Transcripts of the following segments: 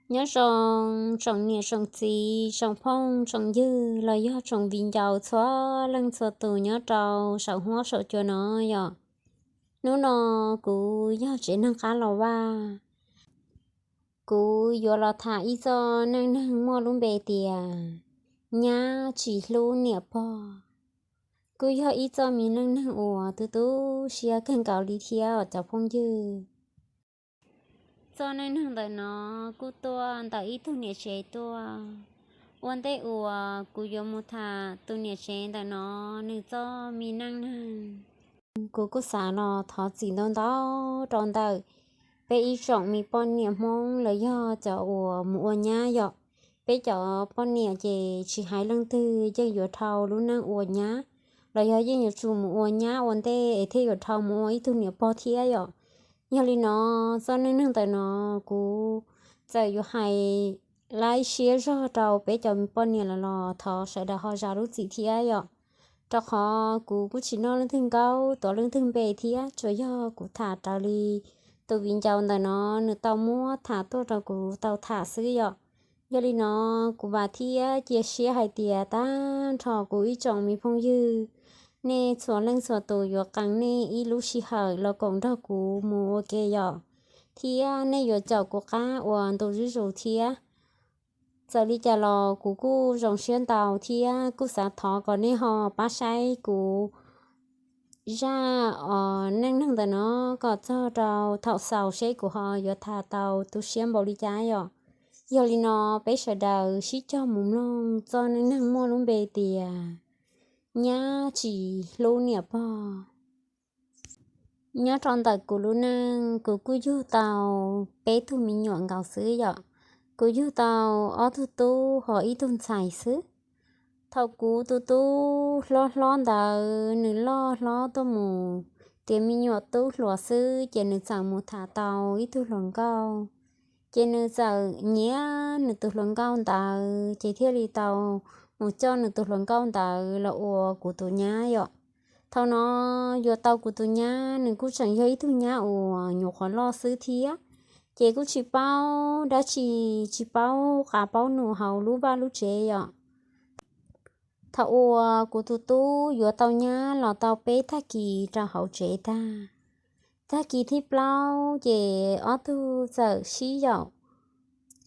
Nyob zoo tsoom niam tsoom txiv, tsoom phooj tsoom ywg los yog tsoom viv ncaus txhua leej txhua tus nyob rau saum huab saum cua no yom. Hnub no kuv yog tsev neeg qab los vaj, kuv yuav los tham ib txoj neej neeg muaj lub npe tias nyab tsis hlub niam pog. Kuj yog ib txoj me neej neeg uas tu tu siab kawg nkaus li thiab os cov phooj ywg. Txoj neej neeg ntawm no kuj tuaj ntawm ib tug niam tsev tuaj. Ua ntej uas kuv yuav mus tham tus niam tsev ntawm no nws txoj me neej neeg, kuv kuj xav los thov txim ntau ntau rau ntawm peb ib tsoom me poj niam Hmoob los yog cov uas mus ua nyab yom. Peb cov poj niam ces tsis hais leej twg yeej yuav dhau lub neej ua nyab, los yog yeej yuav tsum mus ua nyab ua ntej es thiaj yuav dhau mus ua ib tug niam pog thiab yom. Yog li no, txoj neej neeg ntawm no kuv txawm yuav hais laib siab zog rau peb cov me poj niam lawm los thov sawv daws ho zam lub txim thiab yom. Rau qhov kuv kuj tsis noj leej twg nkaub tuav leej twg npe thiab, tsuas yog kuv tham raws li tus viv ncaus ntawm no nws tau muab tham tuaj rau kuv tau tham xwb yom. Yog li no, kuv vam thiab cia siab hais tias tag nrho kuv ib tsoom me phooj ywg, nej txhua leej txhua tus yuav qee nej ib lub sij hawm los koom nrog kuv mus ua ke yom, thiab nej yuav caum kuv qab ua ntu zuj zus thiab. Txawm li cas los kuv kuj zoo siab ntau thiab kuj xav thov kom nej ho pab saib kuv zaj os neej neeg ntawm no kom txog rau thaum xaus seb kuv ho yuav tham tau tu siab npaum li cas yom. Yog li no, peb sawv daws sib cog mus mloog txoj neej neeg muaj lub npe tias nyab tsis hlub niam pog. Nyob rau ntawm kuv lub neej, kuv kuj yug tau peb tug me nyuam nkaus xwb yom. Kuv yug tau ob tug tub ho ib tug ntxhais xwb. Thaum kuv tus tub hlob hlob ntawd nws loj hlob tuaj mus tiav me nyuam tub hluas xwb ces nws txawm mus tham tau ib tug hluas nkauj. Ces nws txawm nyiam nws tus hluas nkauj ntawd ces thiaj li tau mus coj nws tus hluas nkauj ntawd los ua kuv tus nyab yom. Thaum no yuav tau kuv tus nyab nws kuj tseem yog ib tug nyab uas nyuam qhuav loj xwb thiab, ces kuj tsis paub dab tsi, tsis paub qav paub num hauv lub vaj lub tsev yom. Thaum uas kuv tus tub yuav tau nyab los tau peb tag kis rau hauv tsev tag, tag kis thib plaub ces ob tug txawm sib yaum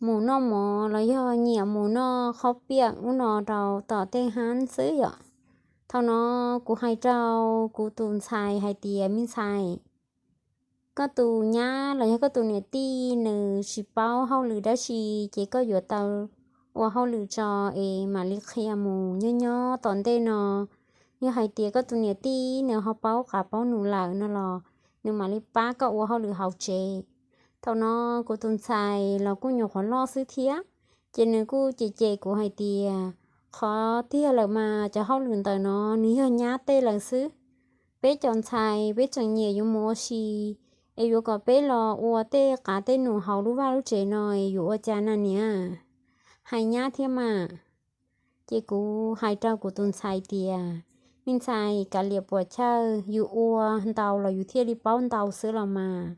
mus noj mov los yog nyiam mus noj qhob piam ub no rau tom tej hab xwb yom. Thaum no kuv hais rau kuv tus ntxhais hais tias, me ntxhais, koj tus nyab los yog koj tus niam tij nws tsis paub hauj lwm dab tsi, ces koj yuav tau ua hauj lwm tso es mam li qhia mus. Nyob nyob tom ntej no, yog hais tias koj tus niam tij nws ho paub qav paub num lawm no los nws mam li pab koj ua hauj lwm hauv tsev. Thaum no kuv tus ntxhais los kuj nyuam qhuav loj xwb thiab, ces nws kuj cem cem kuv hais tias, qhov tiag lawm mas cov hauj lwm ntawm no nws yog nyab tej lawm xwb. Peb cov ntxhais peb tseem nyiam yuav mus ua si, es yuav kom peb los ua tej qav tej num hauv lub vaj lub tsev no es yuav ua cas na niam? Hais nyab thiab mas. Ces kuv hais rau kuv tus ntxhais tias, me ntxhais, kav liam puas chawj, yus ua ntau los yus thiaj li paub ntau xwb los mas.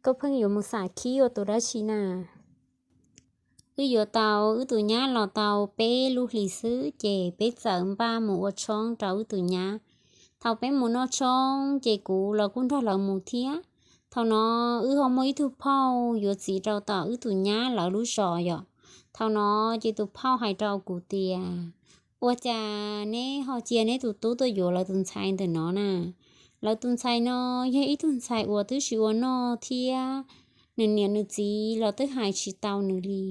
Koj pheej yuav mus xam khib ua tus dab tsi na? Wb yuav tau wb tus nyab los tau peb lub hlis xwb ces peb txawm npaj mus ua tshoob rau wb tus nyab. Thaum peb mus noj tshoob ces kuv los kuj nrog lawv mus thiab. Thaum no wb ho muaj ib tug phauj yuav txiv rau tom wb tus nyab lawv lub zos yom. Thaum no ces tus phauj hais rau kuv tias, ua cas neb ho cia neb tus tub tuaj yuav lawv tus ntxhais ntawm no na? Lawv tus ntxhais no yog ib tug ntxhais uas twb tsis ua noj thiab, nws niam nws txiv los twb hais tsis tau nws li.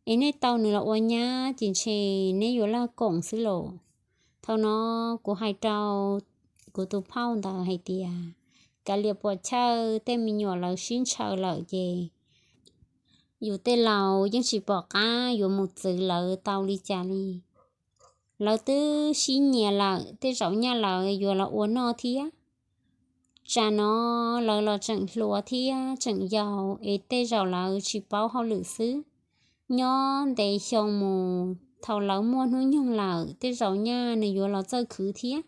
Es neb tau nws los ua nyab ces ntshe neb yuav laj koom xwb los. Thaum no kuv hais rau kuv tus phauj ntawd hais tias, kav liam puas chawj, tej me nyuam lawv sib ntshaw lawm ces yus tej laus yeej tsis pom qab yuav mus txwv lawv tau li cas li. Lawv twb sib nyiam lawm, tej zaum nyaj lawv yuav los ua noj thiab. Tsam no lawv los tseem hluas thiab tseem yau es tej zaum lawv tsis paub hauj lwm xwb. Nyob ntev xyoo mus, thaum lawv muaj hnub nyoog lawm tej zaum nyaj nws yuav los txawj khwv thiab.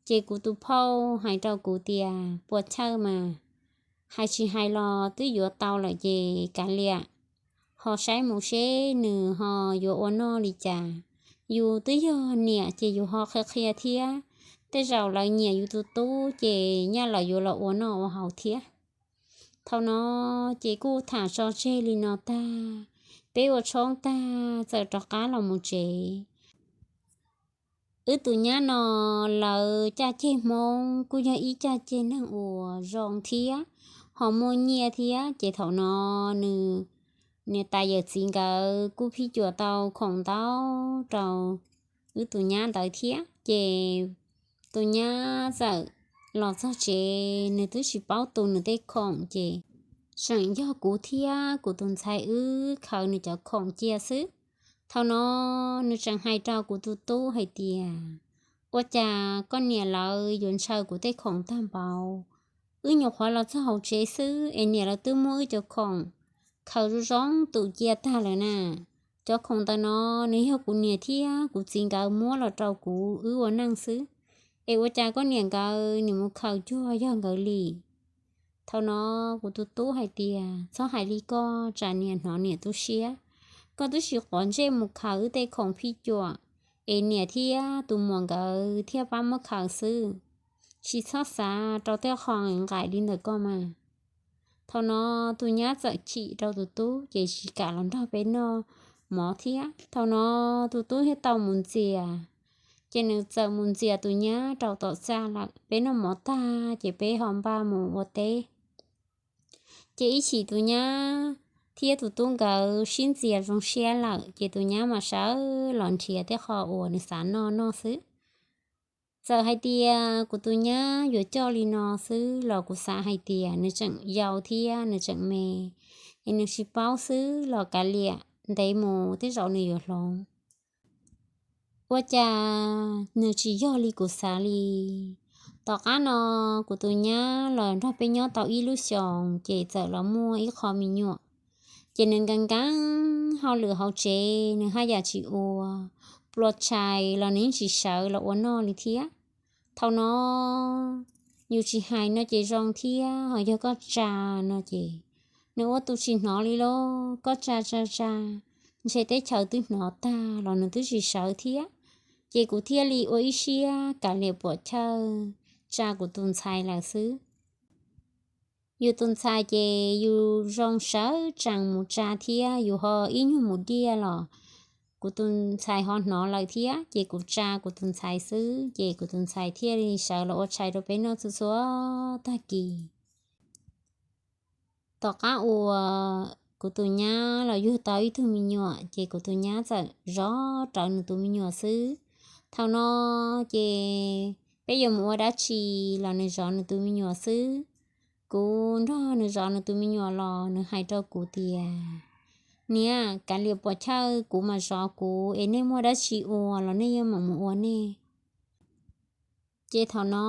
Ces kuv tus phauj hais rau kuv tias, puas chawj mas, hais tsis hais los twb yuav tau lawm ces kav liam. ho saib mus seb nws ho yuav ua noj li cas. Yus twb yog niam ces yus ho qhia qhia thiab, tej zaum lawv nyiam yus tus tub ces nyaj lawv yuav los ua noj ua haus thiab. Thaum no ces kuj tham tso tseg li no tag, peb ua tshoob tag txawm rov qab los mus tsev. Wb tus nyab no lawv caj ceg Hmoob kuj yog ib caj ceg neeg uas zoo thiab ho muaj nyiaj thiab, ces thaum no nws niam tais yawm txiv nkawd kuj phij cuam tau khoom ntau rau wb tus nyab ntawd thiab. Ces tus nyab txawm los txog tsev, nws twb tsis paub tu nws tej khoom, ces tseem yog kuv thiab kuv tus ntxhais wb khaws nws cov khoom cia xwb. Thaum no nws tseem hais rau kuv tus tub hais tias, ua cas koj niam lawv yuav ntshaw kuv tej khoom tag npaum? Wb nyuam qhuav los txog hauv tsev xwb es niam lawv twb muab wb cov khoom khaws zoo zoo tu cia tag lawm na. Cov khoom ntawm no nws yog kuv niam thiab kuv txiv nkawd muab los rau kuv wb ua neej xwb, es ua cas koj niam nkawd nws mus khaws cuag yog nkawd li? Thaum no kuv tus tub hais tias, txhob hais li koj, tsam niam hnov niam tu siab. Koj twb tsis quav ntsej mus khaws wb tej khoom phij cuam es niam thiab tus muam nkawd thiaj pab muab khaws xwb, tsis txhob xav rau tej qho nqaim li ntawm koj mas. Thaum no tus nyab txawm chim rau tus tub ces tsis kam los nrog peb noj mov thiab. Thaum no tus tub thiaj tau mus ntxias, ces nws txawm mus ntxias tus nyab rau tom txaj lawm. Peb noj mov tag ces peb ho npaj mus ua teb. Ces ib chim tus nyab thiab tus tub nkawd sib ntxias zoo siab lawm, ces tus nyab mam sawv los nrhiav tej qho uas nws xav noj noj xwb. Txawm hais tias kuv tus nyab yuav coj li no xwb los kuv xav hais tias nws tseem yau thiab nws tseem me, es nws tsis paub xwb los kav liam, ntev mus tej zaum nws yuav hloov. Ua cas nws tsis yog li kuv xav li. Tom qab no kuv tus nyab los nrog peb nyob tau ib lub xyoos ces txawm los muaj ib qho me nyuam. Ces nws nkees nkees hauj lwm hauv tsev, nws haj yam tsis ua, pluas tshais los nws yeej tsis sawv los ua noj li thiab. Thaum no yus tsis hais no ces zoo thiab, ho yog koj tsa no ces nws ua tus tsis hnov li lauj. Koj tsa tsa tsa, ntshe teb chaws twb hnov tag los nws twb tsis sawv thiab. Ces kuv thiaj li ua ib siab kav liam puam chawj tsa kuv tus ntxhais lawm xwb. Yus tus ntxhais ces yus zoo sawv tsees mus tsa thiab, yus ho ib nyuag mus diaj los kuv tus ntxhais ho hnov lawm thiab. Ces kuv tsa kuv tus ntxhais xwb, ces kuv tus ntxhais thiaj li sawv los ua tshais rau peb noj txhua txhua tag kis. Tom qab uas kuv tus nyab los yug tau ib tug me nyuam, ces kuv tus nyab txawm zov rawv nws tus me nyuam xwb. Thaum no ces peb yuav mus ua dab tsi los nws zov nws tus me nyuam xwb. Kuv nrog nws zov nws tus me nyuam los nws hais rau kuv tias, niam, kav liam puam chawj, kuv mas zov kuv es nej muaj dab tsi ua los nej yeej mam mus ua nej. Ces thaum no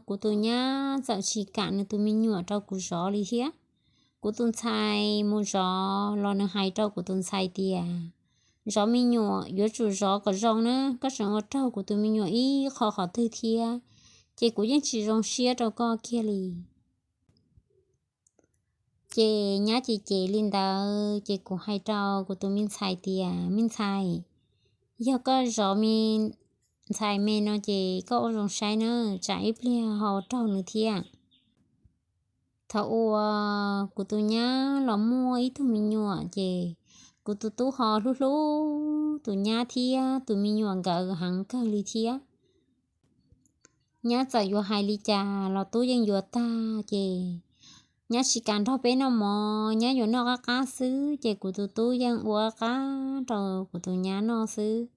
kuv tus nyab txawm tsis kam nws tus me nyuam rau kuv zov li thiab. Kuv tus ntxhais mus zov los nws hais rau kuv tus ntxhais tias, zov me nyuam yuav tsum zov kom zoo na, koj tseem ua raug kuv tus me nyuam ib qho qhov twg thiab, ces kuv yeej tsis zoo siab rau koj kiag li. Ces nyab ces cem li ntawd, ces kuv hais rau kuv tus me ntxhais tias, me ntxhais, yog koj zov me ntxhais me no ces koj ua zoo saib na, tsam ib pliag ho raug nws thiab. Thaum uas kuv tus nyab los muaj ib tug me nyuam ces kuv tus tub ho hlub hlub tus nyab thiab tus me nyuam nkawd heev kawg li thiab. Nyab txawm yuav hais li cas los tub yeej yuav tag, ces nyab tsis kam nrog peb noj mov, nyab yuav noj qab qab xwb, ces kuv tus tub yeej ua qab rau kuv tus nyab noj xwb.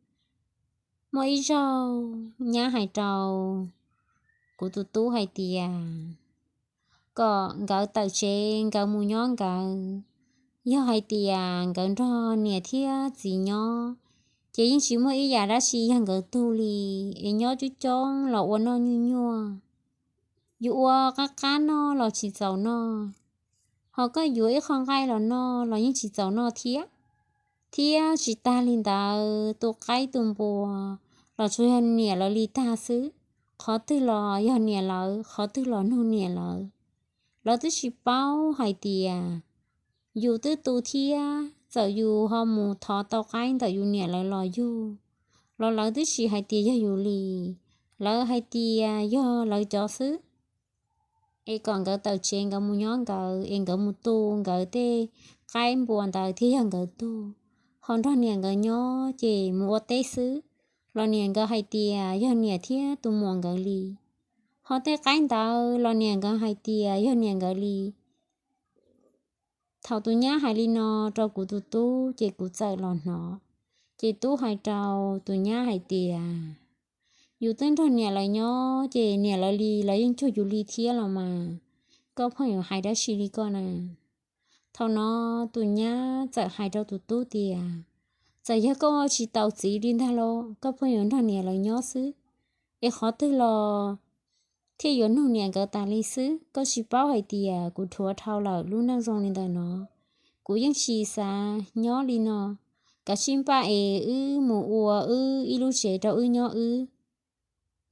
Muaj ib zaug nyab hais rau kuv tus tub hais tias kom nkawd tawm tsev nkawd mus nyob nkawd, yog hais tias nkawd nrog niam thiab txiv nyob, ces yeej tsis muaj ib yam dab tsi yog nkawd tug li, es nyob coob coob los ua noj nyuaj nyuaj. Yus ua qab qab noj los tsis txaus noj, ho koj yuav ib qho nqaij los noj los yeej tsis txaus noj thiab. Thiab tsis tag li ntawd, tu qaib tu npua los tsuas yog niam lawv li tag xwb. Qhov twg los yog niam lawv, qhov twg los nug niam lawv. Lawv twb tsis paub hais tias yus twb tu thiab txawm yus ho mus thov tau qaib ntawm yus niam lawv los yug, los lawv twb tsis hais tias yog yus li, lawv hais tias yog lawv cov xwb. Es kom nkawd tawm tsev nkawd mus nyob nkawd, es nkawd mus tu nkawd tej qaib npua ntawd thiaj yog nkawd tug, ho nrog niam nkawd nyob ces mus ua teb xwb los niam nkawd hais tias yog niam thiab tus muam nkawd li, ho tej qaib ntawd los niam nkawd hais tias yog niam nkawd li. Thaum tus nyab hais li no rau kuv tus tub ces kuv txawm los hnov. Ces tub hais rau tus nyab hais tias, yus twb nrog niam lawv nyob ces niam lawv li los yeej cuag yus li thiab los mas, koj pheej yuav hais dab tsi li koj na? Thaum no tus nyab txawm hais rau tus tub tias, txawm yog koj ua tsis tau txiv li ntag los koj pheej yuav nrog niam lawv nyob xwb, es qhov twg los thiaj yuav nug niam nkawd tas li xwb. Koj tsis paub hais tias kuv dhuav dhau lawm lub neej zoo li ntawm no, kuv yeej tsis xav nyob li no. Kav tsij npaj es wb mus ua wb ib lub tsev rau wb nyob wb.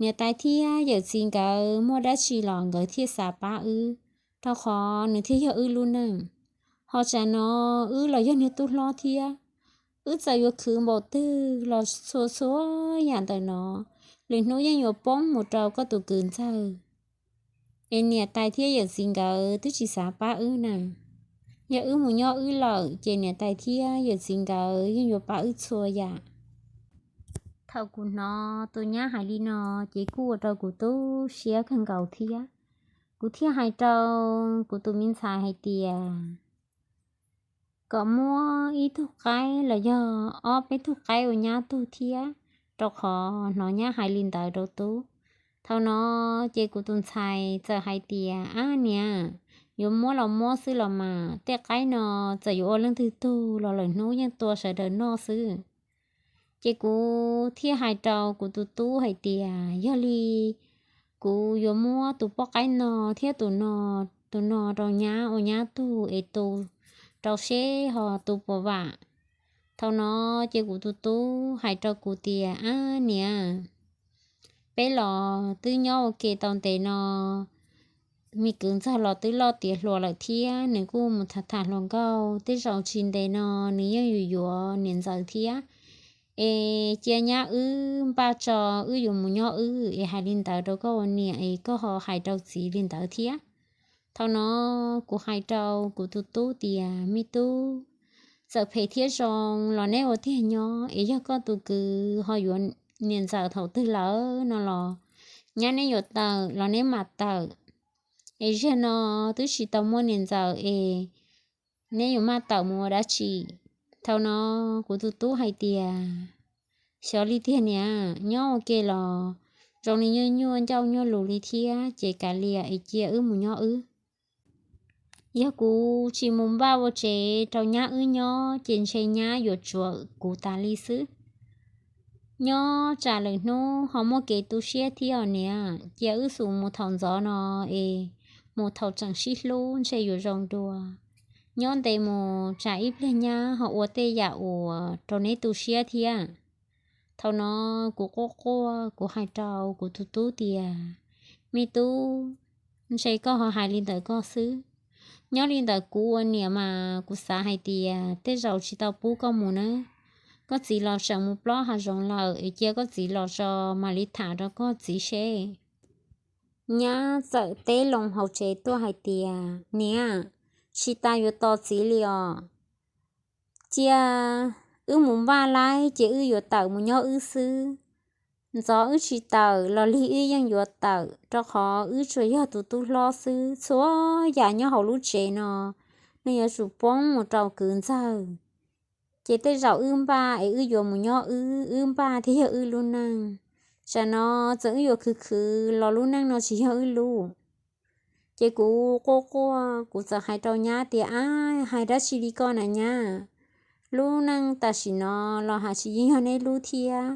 Niam tais thiab yawm txiv nkawd muaj dab tsi los nkawd thiaj xav pab wb, rau qhov nws thiaj yog wb lub neej. Ho tsam no wb los yog niag tub hlob thiab, wb txawm yuav khwv npaum twg los txhua txhua yam ntawm no, lwm hnub yeej yuav poob mus rau koj tus kwv ntxawg. Es niam tais thiab yawm txiv nkawd twb tsis xav pab wb na. Yog wb mus nyob wb lawm ces niam tais thiab yawm txiv nkawd yeej yuav pab wb txhua yam. Thaum kuv hnov tus nyab hais li no ces kuj ua rau kuv tu siab kawg nkaus thiab. Kuv thiaj hais rau kuv tus me ntxhais hais tias kom muab ib tug qaib los yog ob peb tug qaib ua nyab tug thiab, rau qhov hnov nyab hais li ntawd rau tub. Thaum no ces kuv tus ntxhais txawm hais tias, ab niam, yuav muab los muab xwb los mas, tej qaib no txawm yuav ua leej twg tug los lwm hnub yeej tua sawv daws noj xwb. Ces kuv thiaj hais rau kuv tus tub hais tias, yog li kuv yuav muab tus poj qaib no thiab tus no, tus no rau nyab ua nyab tug es tu rau seb ho tu puas vam. Thaum no ces kuv tus tub hais rau kuv tias, ab niam, peb los twb nyob ua ke tau ntev no, me kwv ntxawg los twb loj tiav hluas lawm thiab nws kuj mus tham tham hluas nkauj, tej zaum tsis ntev no nws yeej yuav yuav niam ntxawm thiab. Es cia nyab wb npaj tso, wb yuav mus nyob wb, es hais li ntawd rau koj ua niam es koj ho hais rau txiv li ntawd thiab. Thaum no kuv hais rau kuv tus tub tias, me tub, txawm phem thiab zoo los neb ua tiag nyob, es yog koj tus kwv ho yuav niam ntxawm thaum twg lawm no los, nyab neb yuav tawm los neb mam tawm. Es zaum no twb tsis tau muaj niam ntxawm es neb yuav maj tawm mus ua dab tsi? Thaum no kuv tus tub hais tias, xyov li tiag niam, nyob ua ke los zoo li nyuaj nyuaj ncauj nyuaj lus li thiab, ces kav liam es cia wb mus nyob wb. Yog kuv tsis mus npaj ua tsev rau nyab wb nyob ces ntshe nyab yuav tsuam kuv tas li xwb. Nyob tsam lwm hnub ho muaj kev tu siab thiab os niam, cia wb xub mus thaum ntxov no es mus thaum tseem sib hlub ntshe yuav zoo dua. Nyob ntev mus tsam ib pliag nyab ho ua tej yam uas rau neb tu siab thiab. Thaum no kuv quaj quaj kuv hais rau kuv tus tub tias, me tub, ntshe koj ho hais li ntawd koj xwb. Nyob li ntawd kuv ua niam mas kuv xav hais tias tej zaum tsis tau pub koj mus nawb. Koj txiv los tseem mus plob hav zoov lawm es cia koj txiv los tso mam li tham rau koj txiv seb. Nyab txawm teb loo hauv tsev tuaj hais tias, niam, tsis tas yuav tos txiv li os. Cia wb mus npaj laib ces wb yuav tawm mus nyob wb xwb. Ntxov wb tsis tawm los lig wb yeej yuav tawm, rau qhov wb tsuas yog tus tub hlob xwb, txhua yam nyob hauv lub tsev no nws yuav tsum poob mus rau kwv ntxawg. Ces tej zaum wb npaj es wb yuav mus nyob wb, wb npaj thiaj yog wb lub neej. Tsam no txawm wb yuav khwv khwv los lub neej no tsis yog wb lub. Ces kuv quaj quaj kuv txawm hais rau nyab tias, ab, hais dab tsi li koj na nyab? Lub neej tam sim no los haj tsis yeej yog neb lub thiab.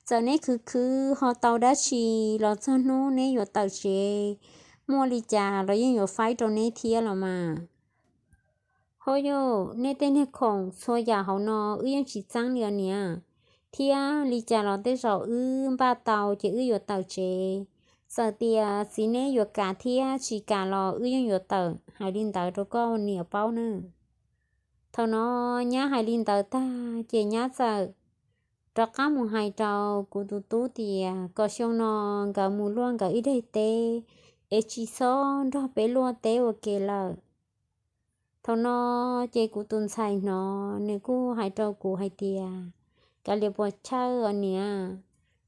Txawm neb khwv khwv ho tau dab tsi los txog hnub neb yuav tawm tsev, muaj li cas los yeej yuav faib rau neb thiab los mas. Hov yog nej tej niag khoom txhua yam hauv no wb yeej tsis txeeb li os niam, thiab li cas los tej zaum wb npaj tau ces wb yuav tawm tsev. Txawm tias txiv neb yuav kam thiab tsis kam los wb yeej yuav tawm, hais li ntawd rau koj niam paub nawb. Thaum no nyab hais li ntawd tag ces nyab txawm rov qab mus hais rau kuv tus tub tias kom xyoo no nkawd mus luaj nkawd ib daim teb es tsis txhob nrog peb luaj teb ua ke lawm. Thaum no ces kuv tus ntxhais hnov nws kuj hais rau kuv hais tias, Kav liam puas chawj os niam,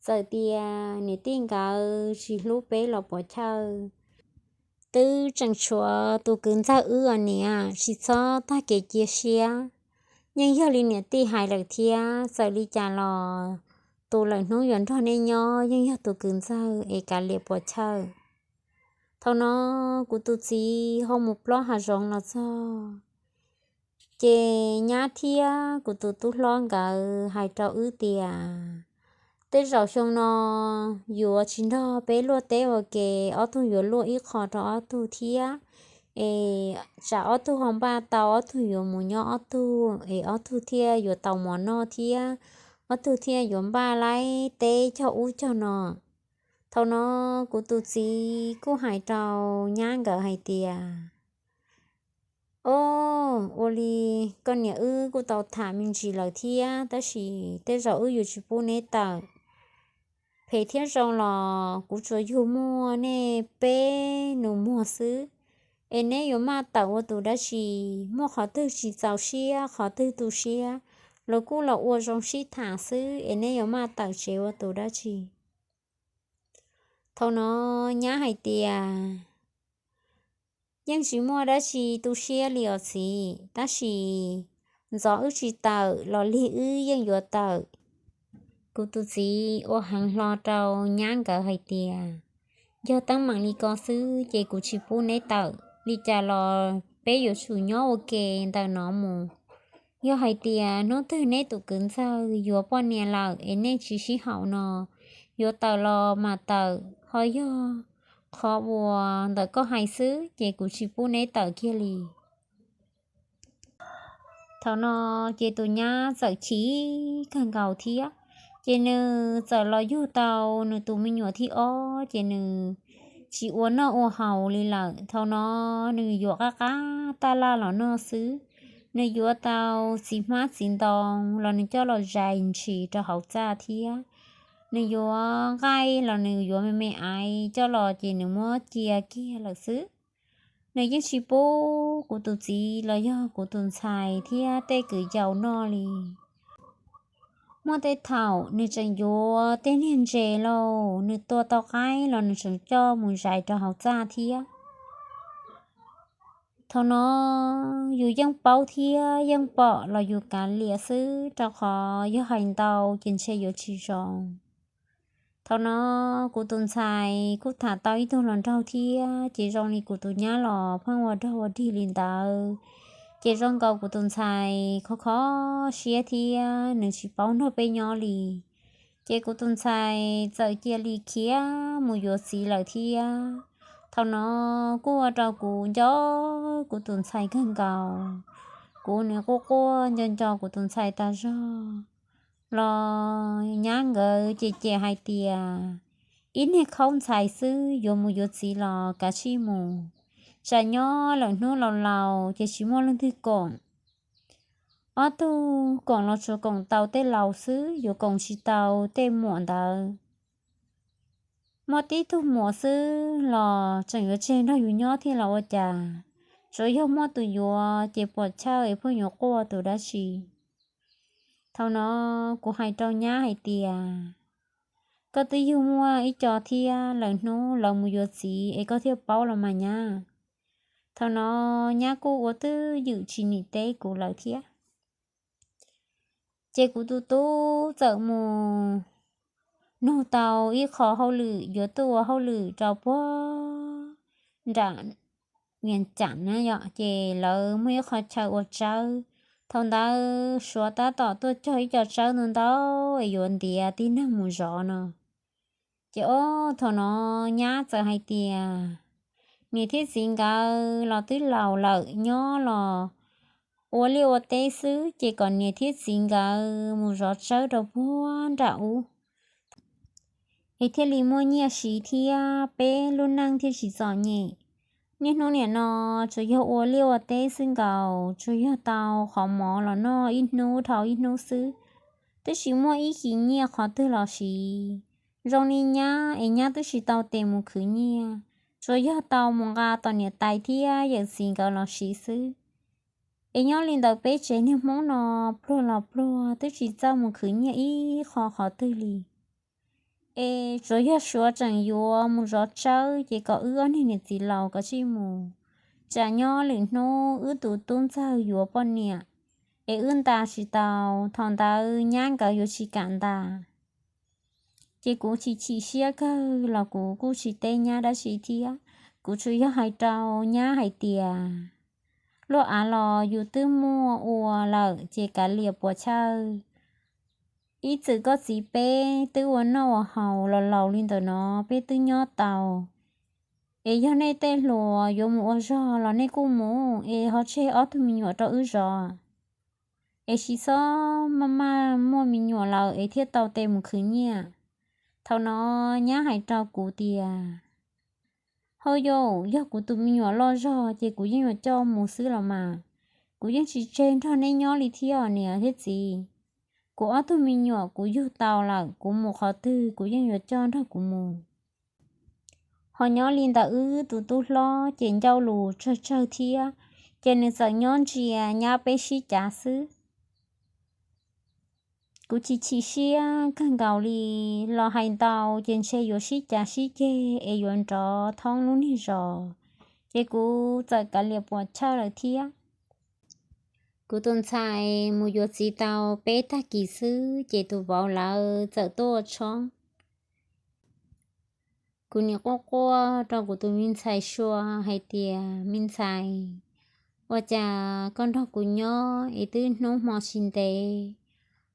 txawm tias niam tij nkawd tsis hlub peb los puas chawj, twb tseem tshuav tus kwv ntxawg wb os niam, tsis txhob tag kev cia siab. Yeej yog li niam tij hais lawm thiab, txawm li cas los tus lawm hnub yuav nrog nej nyob yeej yog tus kwv ntxawg es kav liam puas chawj. Thaum no kuv tus txiv ho mus plob hav zoov los txog, ces nyab thiab kuv tus tub hlob nkawd hais rau wb tias, Tej zaum xyoo no yuav tsis nrog peb luaj teb ua ke, ob tug yuav luaj ib qho rau ob tug thiab, es tsam ob tug ho npaj tau ob tug yuav mus nyob ob tug es ob tug thiaj yuav tau mov noj thiab ob tug thiaj yuav npaj laib teb cog ub cog no. Thaum no kuv tus txiv kuj hais rau nyab nkawd hais tias, Ob, ua li koj niam wb kuj tau tham me ntsis lawm thiab, tab sis tej zaum wb yuav tsis pub neb tawm. Phem thiab zoo los kuv tsuas yug muaj nej peb nus muag xwb, es neb yuav maj tawm ua tus dab tsi? Muaj qhov twg tsis txaus siab, qhov twg tu siab, los kuj los ua zoo sib tham xwb, es neb yuav maj tawm tsev ua tus dab tsi? Thaum no nyab hais tias, Yeej tsis muaj dab tsi tu siab li os txiv, tab sis ntxov wb tsis tawm los lig wb yeej yuav tawm. Kuv tus txiv ua heev hlo rau nyab nkawd hais tias, Yog teeb meem li ko xwb ces kuv tsis pub neb tawm, li cas los peb yuav tsum nyob ua ke ntawm no mus. Yog hais tias hnub twg neb tus kwv ntxawg yuav poj niam lawm es nej tsis sib haum no, yuav tawm los mas tawm, ho yog qhov uas ntawm koj hais xwb ces kuv tsis pub neb tawm kiag li. Thaum no ces tus nyab txawm chim kawg nkaus thiab, ces nws txawm los yug tau nws tus me nyuam thib ob, ces nws tsis ua noj ua haus li lawm. Thaum no nws yuav qab qab taj laj los noj xwb. Nws yuav tau txiv hmab txiv ntoo los nws coj los zais ntshis rau hauv txaj thiab. Nws yuav nqaij los nws yuav me me aiv coj los ces nws muab cia kiag lawm xwb. Nws yeej tsis pub kuv tus txiv los yog kuv tus ntxhais thiab tej kwv yau noj li. Muaj tej thaum nws tseem yuav tej niag ntses lauj, nws tua tau qaib los nws tseem coj mus zais rau hauv txaj thiab. Thaum no yus yeej paub thiab yeej pom los yus kav liam xwb, rau qhov yog hais ntau ces ntshe yuav tsis zoo. Thaum no kuv tus ntxhais kuj tham tau ib tug hluas nraug thiab, ces zoo li kuv tus nyab los pheej ua rog ua dig li ntawd, ces zoo nkaus kuv tus ntxhais khov kho siab thiab nws tsis paub nrog peb nyob li. Ces kuv tus ntxhais txawm cia li khiav mus yuav txiv lawm thiab. Thaum no kuj ua rau kuv nco kuv tus ntxhais kawg nkaus, kuv nws quaj quaj nco nco kuv tus ntxhais tas zog. Los nyab nkawd ces cem hais tias, Ib niag khaub ntxhais xwb yuav mus yuav txiv los kav tsij mus, tsam nyob lawm hnub laus laus ces tsis muaj leej twg koom. Ob tug koom los tsuas koom tau tej laus xwb, yuav koom tsis tau tej muam ntawd. Muaj tib tug muam xwb los tseem yuav tseg nrog yus nyob thiab los ua cas, tsuav yog muaj tus yuav ces puas chawj es pheej yuav quaj tus dab tsi. Thaum no kuv hais rau nyab hais tias, Koj twb yug muaj ib co thiab, lawm hnub lawv mus yuav txiv es koj thiaj paub los mas nyab. Thaum no nyab kuj ua twj ywm tsis nim teb kuv lawm thiab. Ces kuv tus tub txawm mus nug tau ib qho hauj lwm yuav tuaj ua hauj lwm rau puag nram Vias Cas na yom, ces lawv muaj ib qho chaw ua tsawb. Thaum ntawd Suav tab tom tuaj cog ib co tsawb ntau ntau es yuav ntiav tib neeg mus zov no. Ces ob thaum no nyab txawm hais tias, Niam thiab txiv nkawd los twb laus lawm, nyob los ua liaj ua teb xwb, ces kom niam thiab txiv nkawd mus zov tsawb rau puag nram ub, es thiaj li muaj nyiaj siv thiab peb lub neej thiaj tsis txom nyem. Niaj hnub nim no tsuas yog ua liaj ua teb xwb nkaus, tsuas yog tau qhov mov los noj ib hnub dhau ib hnub xwb, twb tsis muaj ib qho nyiaj qhov twg los siv. Zoo li nyab es nyab twb tsis tau tes mus khwv nyiaj, tsuas yog tau mus nqa tom niam tais thiab yawm txiv nkawd los siv xwb. Es nyob li ntawd peb tsev niag Hmoob no pluag los pluag twb tsis txawj mus khwv nyiaj ib qho qhov twg li. Es tsuas yog Suav tseem yuav mus zov tsawb ces kom wb ob niag niam txiv laus kom tsij mus, tsam nyob lwm hnub wb tus tub ntxawg yuav poj niam, es wb ntas tsis tau, thaum ntawd nyab nkawd yuav tsis kam ntas. Ces kuv chim chim siab kawg los kuv kuj tsis teb nyab dab tsi thiab, kuv tsuas yog hais rau nyab hais tias, luaj av los yus twb muaj ua lawm ces kav liam puas chawj. Ib txwm koj txiv peb twb ua noj ua haus los laus li ntawm no, peb twb nyob tau. Es yog nej tej hluas yuav mus ua zog los nej kuj mus, es ho tseg ob tug me nyuam rau wb zov. Es tsis txhob maj maj muaj me nyuam lawm es thiaj tau tes mus khwv nyiaj. Thaum no nyab hais rau kuv tias, hauj yau, yog kuv tus me nyuam loj zog ces kuv yeej yuav coj mus xwb los mas, kuv yeej tsis tseg nrog neb nyob li thiab niam thiab txiv. Kuv ob tug me nyuam kuv yug tau lawm, kuv mus qhov twg kuv yeej yuav coj nrog kuv mus. Ho nyob li ntawm wb tus tub hlob ces ncauj lus tsawg tsawg thiab, ces nws txawm nyob ntsia nyab peb sib cav xwb. Kuv chim chim siab kawg nkaus li, los hais ntau ces ntshe yuav sib cav sib ceg es yuav nrov thoob lub niag zos, ces kuv txawm kav liam puas chawj lawm thiab. Kuv tus ntxhais mus yuav txiv tau peb tag kis xwb ces tus vauv lawv txawm tuaj ua tshoob. Kuv nim quaj quaj rau kuv tus me ntxhais Sua hais tias, me ntxhais, ua cas koj nrog kuv nyob es twb hnub hmo tsis ntev,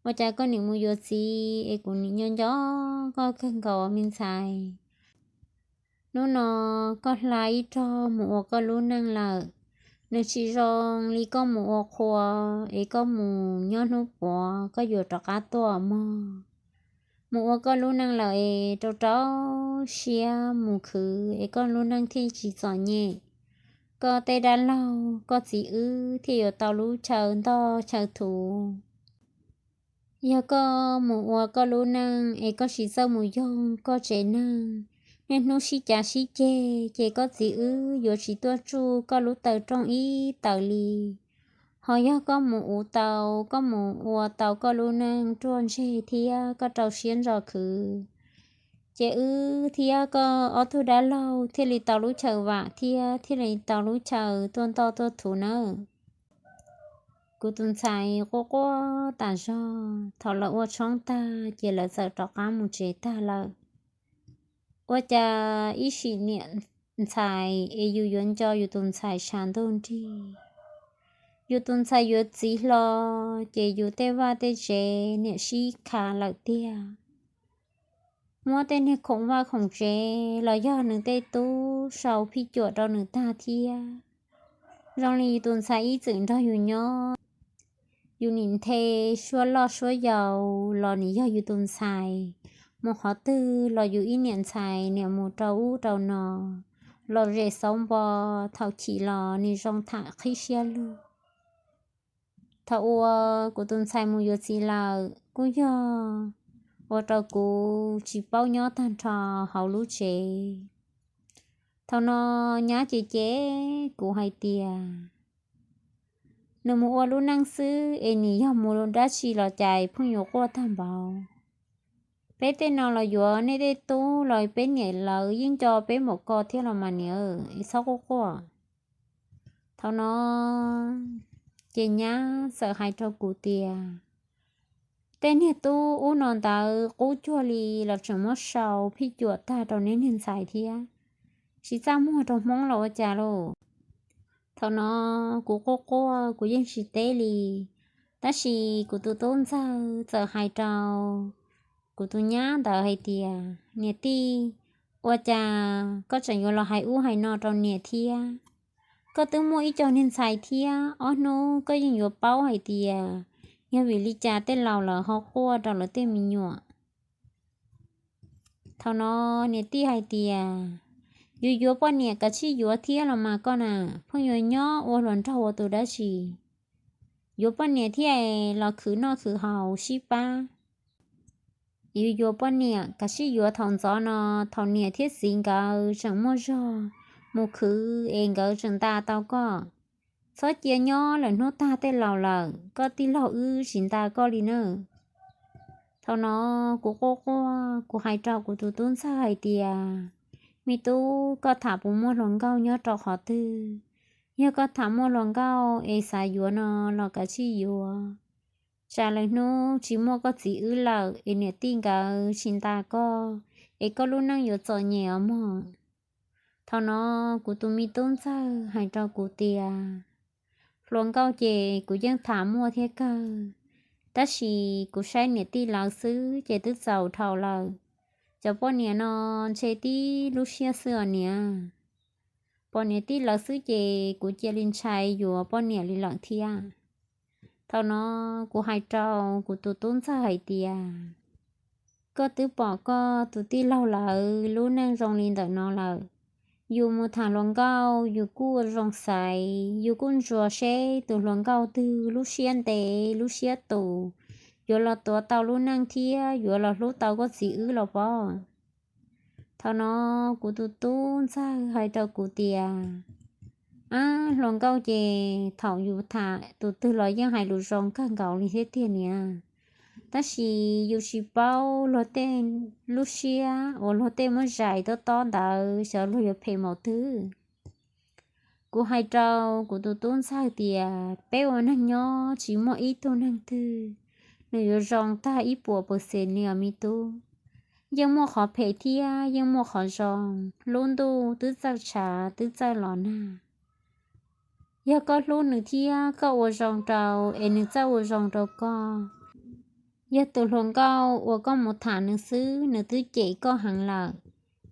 ua cas koj nim mus yuav txiv es kuv nim nco nco koj kawg nkaus me ntxhais. Hnub no koj hla ib rog mus ua koj lub neej lawm, nws tsis zoo li koj mus ua qhua es koj mus nyob hnub puav koj yuav rov qab tuaj mog. Mus ua koj lub neej lawm es rau rau siab mus khwv es koj lub neej thiaj tsis txom nyem. Koj tej dab laug koj txiv wb thiaj yuav tau lub chaw ntoj chaw thuv. Yog koj mus ua koj lub neej es koj tsis txawj mus yoog koj tsev neeg, niaj hnub sib cav sib ceg ces koj txiv wb yuav tsis tuaj tsuj koj lub taw rooj ib taws li. Ho yog koj mus uv tau, koj mus ua tau koj lub neej ruaj ntseg thiab koj rau siab ntso khwv, ces wb thiab koj ob tug dab laug thiaj li tau lub chaw vam thiab thiaj li tau lub chaw tuaj ntoj tuaj thuv nawb. Kuv tus ntxhais quaj quaj tas zog, thaum lawv ua tshoob tag ces lawv txawm rov qab mus tsev tag lawm. Ua cas ib sim niam ntxhais es yus yuav nco yus tus ntxhais tshav ntuj nrig. Yus tus ntxhais yuav txiv hlo, ces yus tej vaj tej tsev niam sib kha lawm tiag. Muab tej niag khoom vaj khoom tsev los yog nws tej tub sau phij cuam rau nws tag thiab. Zoo li yus tus ntxhais ib txwm nrog yus nyob, yus nim nthe suab loj suab yau los nim yog yus tus ntxhais, mus qhov twg los yus ib niam ntxhais niam mus rau ub rau no, lom zem xauv npo, thaum chim los nim zoo tham qhib siab lug. Thaum uas kuv tus ntxhais mus yuav txiv lawm kuj yog ua rau kuv tsis paub nyob tag nrho hauv lub tsev. Thaum no nyab ces cem kuv hais tias, nws mus ua lub neej xwb es nim yog mus dab tsi los cais phooj ywg quaj tag npaum. Peb tej no los yuav nej tej tub los peb niam lawv yeej nco peb npaum ko thiab los mas niam, es txhob quaj quaj. Thaum no ces nyab txawm hais rau kuv tias, tej niag tub ub no ntawd qub cuag li los tseem muab sau phij cuam tag rau neb niag ntxhais thiab. Tsis txaj muag rau Hmoob los ua cas lauj? Thaum no kuv quaj quaj kuv yeej tsis teb li, tab sis kuv tus tub ntxawg txawm hais rau kuv tus nyab ntawd hais tias, niam tij, ua cas koj tseem yuav los hais ub hais no rau niam thiab? Koj twb muaj ib co niag ntxhais thiab, ob hnub koj yeej yuav paub hais tias yog vim li cas tej laus lawv ho quaj rau lawv tej me nyuam. Thaum no niam tij hais tias, Yus yuav poj niam kav tsij yuav thiab los mas koj na, pheej yuav nyob ua hluas nraug ua tus dab tsi? Yuav poj niam thiab los khwv noj khwv haus sib pab. Yus yuav poj niam kav tsij yuav thaum ntxov no, thaum niam thiab txiv nkawd tseem muaj zog mus khwv es nkawd tseem nta tau koj. Txhob cia nyob lawm hnub tag tej laus lawm koj tij laug wb tsis nta koj li na. Thaum no kuv quaj quaj kuv hais rau kuv tus tub ntxawg hais tias, me tub, koj tham puas muaj hluas nkauj nyob rau qhov twg? Yog koj tham muaj hluas nkauj es xav yuav no los kav tsij yuav. Tsam lwm hnub tsis muaj koj txiv wb lawm es niam tij nkawd tsis nta koj, es koj lub neej yuav txom nyem os mog. Thaum no kuv tus me tub ntxawg hais rau kuv tias, hluas nkauj ces kuv yeej tham muaj thiab kawg, tab sis kuv saib niam tij lawv xwb ces twb txaus dhau lawm. Cov poj niam no ntshe tib lub siab xwb os niam. Pom niam tij lawv xwb ces kuv cia li ntshai yuav poj niam li lawm thiab. Thaum no kuv hais rau kuv tus tub ntxawg hais tias, koj twb pom koj tus tij laug lawv lub neej zoo li ntawm no lawm. Yus mus tham hluas nkauj yus kuj ua zoo xaiv, yus kuj ntsuas seb tus hluas nkauj twg lub siab ntev lub siab tus, yuav los tuav tau lub neej thiab yuav los hlub tau koj txiv wb los pob. Thaum no kuv tus tub ntxawg hais rau kuv tias, ab, hluas nkauj ces thaum yus tham tus twg los yeej hais lus zoo kawg nkaus li thiab tiag niam. Tab sis yus tsis paub luag tej lub siab uas luag tej muab zais tob tob ntawd xyov luag yuav phem npaum twg. Kuv hais rau kuv tus tub ntxawg tias peb ua neeg nyob tsis muaj ib tug neeg twg nws yuav zoo tag ib puas pawv xees li os me tub. Yeej muaj qhov phem thiab yeej muaj qhov zoo, lub ntuj twb txawj tshav twb txawj los nag. Yog koj hlub nws thiab koj ua zoo rau es nws txawj ua zoo rau koj. Yog tus hluas nkauj uas koj mus tham nws xwb nws twb cem koj heev lawm,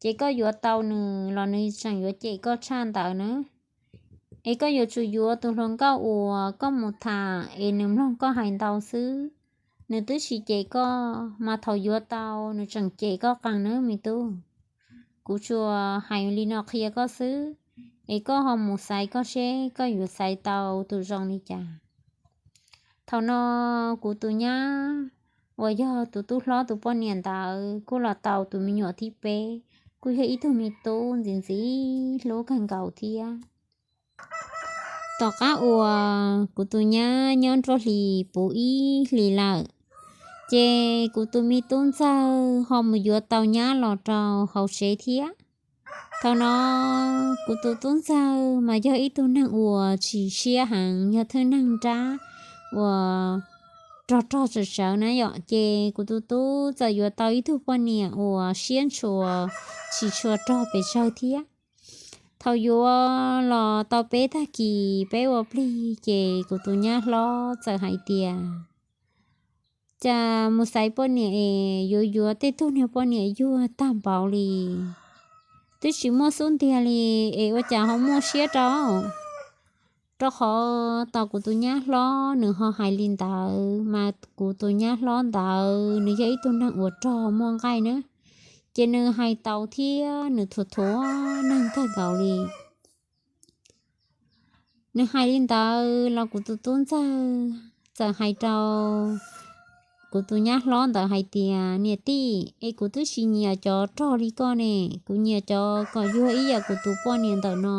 ces koj yuav tau nws los nws tseem yuav cem koj tshaj ntawd na. Es koj yuav tsum yuav tus hluas nkauj uas koj mus tham es nws mloog koj hais ntau xwb, nws twb tsis cem koj, mas thaum yuav tau nws tseem cem koj qees nawb me tub. Kuv tsuas hais li no qhia koj xwb, es koj ho mus xaiv koj seb koj yuav xaiv tau tus zoo li cas. Thaum no kuv tus nyab uas yog tus tub hlob tus poj niam ntawd kuj los tau tus me nyuam thib peb, kuj yog ib tug me tub ntxim ntxim hlub kawg nkaus thiab. Tom qab uas kuv tus nyab nyob nruab hlis puv ib hlis lawm, ces kuv tus me tub ntxawg ho mus yuav tau nyab los rau hauv tsev thiab. Thaum no kuv tus tub ntxawg mas yog ib tug neeg uas tsis siab heev, yog thwj neeg nrab uas rog rog tsawv tsawv na yom, ces kuv tus tub txawm yuav tau ib tug poj niam uas siab ntshua, tsis tshua rog pes tsawg thiab. Thaum yuav los tau peb tag kis peb ua plig ces kuv tus nyab hlob txawm hais tias, cas mus xaiv poj niam es yuav yuav tej tug niag poj niam yuag tag npaum li, twb tsis muaj xub ntiag li, es ua cas ho muaj siab rau? Rau qhov tau kuv tus nyab hlob nws ho hais li ntawd, mas kuv tus nyab hlob ntawd nws yog ib tug neeg uas rog muaj nqaij na, ces nws hais tau thiab nws thuam thuam neeg kawg nkaus li. Nws hais li ntawd los kuv tus tub ntxawg txawm hais rau kuv tus nyab hlob ntawd hais tias, niam tij, es kuv twb tsis nyiam cov rog li koj ne, kuv nyiam cov kom yuag ib yam kuv tus poj niam ntawm no,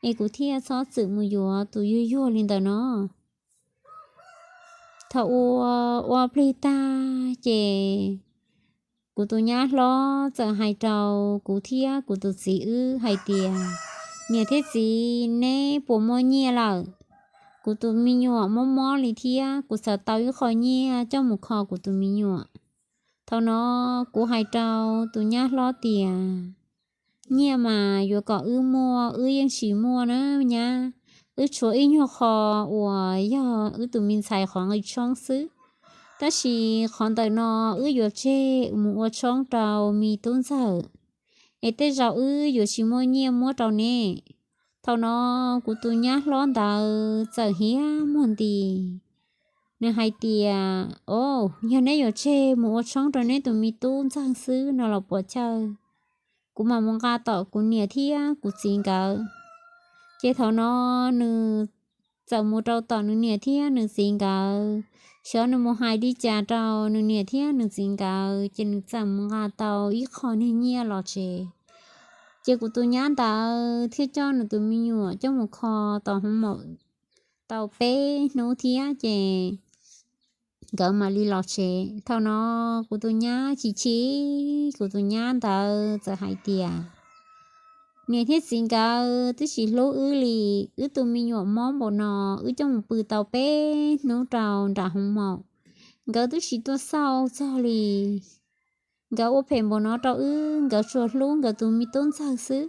es kuv thiaj txhob txwm mus yuav tus yuag yuag li ntawm no. Thaum ua, ua plig tag ces kuv tus nyab hlob txawm hais rau kuv thiab kuv tus txiv wb hais tias, niam thiab txiv, neb puas muaj nyiaj lawm? Kuv tus me nyuam mob mob li thiab, kuv xav tau ib qho nyiaj coj mus kho kuv tus me nyuam. Thaum no kuv hais rau tus nyab hlob tias, nyiaj mas yuav kom wb muaj wb yeej tsis muaj na nyab, wb tshuav ib nyuag qho uas yog wb tus me ntxhais qhov nqi tshoob xwb, tab sis qhov ntawm no wb yuav tseg mus ua tshoob rau me tub ntxawg, es tej zaum wb yuav tsis muaj nyiaj muab rau neb. Thaum no kuv tus nyab hlob ntawd txawm hiab muag nti, nws hais tias, o, yog neb yuav tseg mus ua tshoob rau neb tus me tub ntxawg xwb no los puas chawj? kuv mam mus nqa tom kuv niam thiab kuv txiv nkawd. Ces thaum no nws txawm mus rau tom nws niam thiab nws txiv nkawd, xyov nws mus hais li cas rau nws niam thiab nws txiv nkawd, ces nws txawm mus nqa tau ib qho niag nyiaj los tsev. Ces kuv tus nyab ntawd thiaj coj nws tus me nyuam coj mus kho tau hoob maum tau peb hnub thiab ces nkawd mam li los tsev. Thaum no kuv tus nyab chim chim, kuv tus nyab ntawd txawm hais tias, niam thiab txiv nkawd twb tsis hlub wb li, wb tus me nyuam mob npaum no, wb coj mus pw tau peb hnub rau nram hoob maum, nkawd twb tsis tuaj xauj txog li. Nkawd ua phem npaum no rau wb, nkawd tsuas hlub nkawd tus me tub ntxawg xwb.